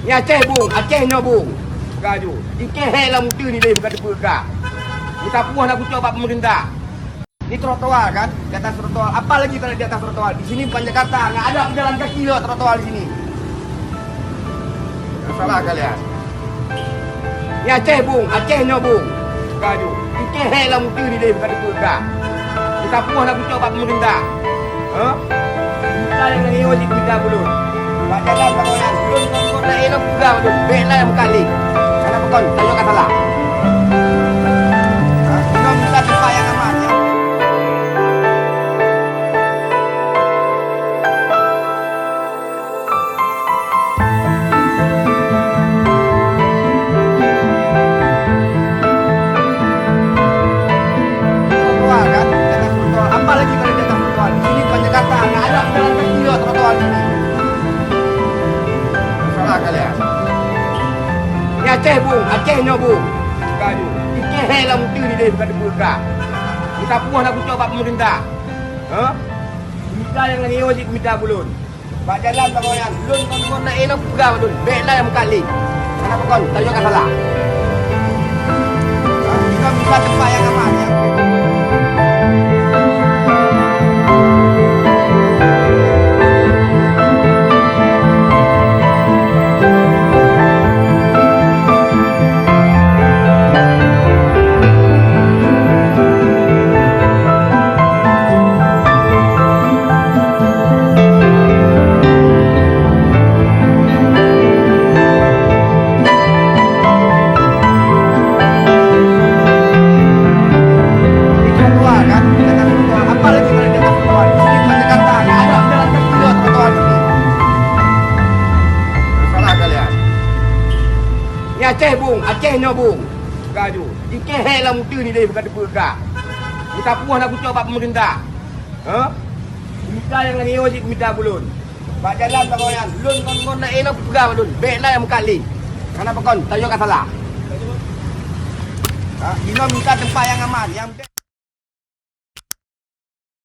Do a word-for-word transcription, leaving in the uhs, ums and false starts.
Di Aceh, Bung, Aceh nyoe, Bung. Gaju. Di keuhai lam uteuen ni lé bukan teupeue ka. Meusapeue na kucok bak pemerintah. Di trotoar kan, di atas trotoar. Apa lagi kalau di atas trotoar? Di sini bukan Jakarta, nggak ada pejalan kaki lewat trotoar di sini. Nggak salah kalian. Di Aceh, Bung, Aceh nyoe, Bung. Gaju. Di keuhai lam uteuen ni lé bukan teupeue ka. Meusapeue na kucok bak pemerintah. Ha? Mita nyang lagèe nyoe cit mita ulôn. Bak jalan bak jalan, ulôn ngon ureueng laén lôn peugah ulôn, bèk lé meukalé. Karena pakon, tanyoe ka salah. Ha? Ulôn mita teumpat nyang aman, ya. Trotoar kan, di atas trotoar. Apa lagi kalau di atas trotoar? Di sini bukan Jakarta, nggak ada pejalan kaki lewat trotoar di sini. Salah kalian. Di Aceh, Bung, Aceh nyoe, Bung. Gaju. Di keuhai lam uteuen ni lé bukan teupeue ka. Meusapeue na kucok bak pemerintah. Ha? Mita nyang lagèe nyoe cit mita ulôn. Bak jalan bak jalan, ulôn ngon ureueng laén lôn peugah ulôn, bèk lé meukalé. Karena pakon, tanyoe ka salah. Ha, kita bisa teumpat nyang aman, ya. Di trotoar kan, di atas trotoar. Apa lagi kalau di atas trotoar? Di sini bukan Jakarta, nggak ada pejalan kaki lewat trotoar di sini. Salah kalian. Di Aceh, Bung, Aceh nyoe, Bung. Gaju. Di keuhai lam uteuen ni lé bukan teupeue ka. Meusapeue na kucok bak pemerintah. Ha? Mita nyang lagèe nyoe cit mita ulôn. Bak jalan bak jalan, ulôn ngon ureueng laén lôn peugah ulôn, bèk lé meukalé. Karena pakon, tanyoe ka salah. Ha, inoe mita teumpat nyang aman, nyang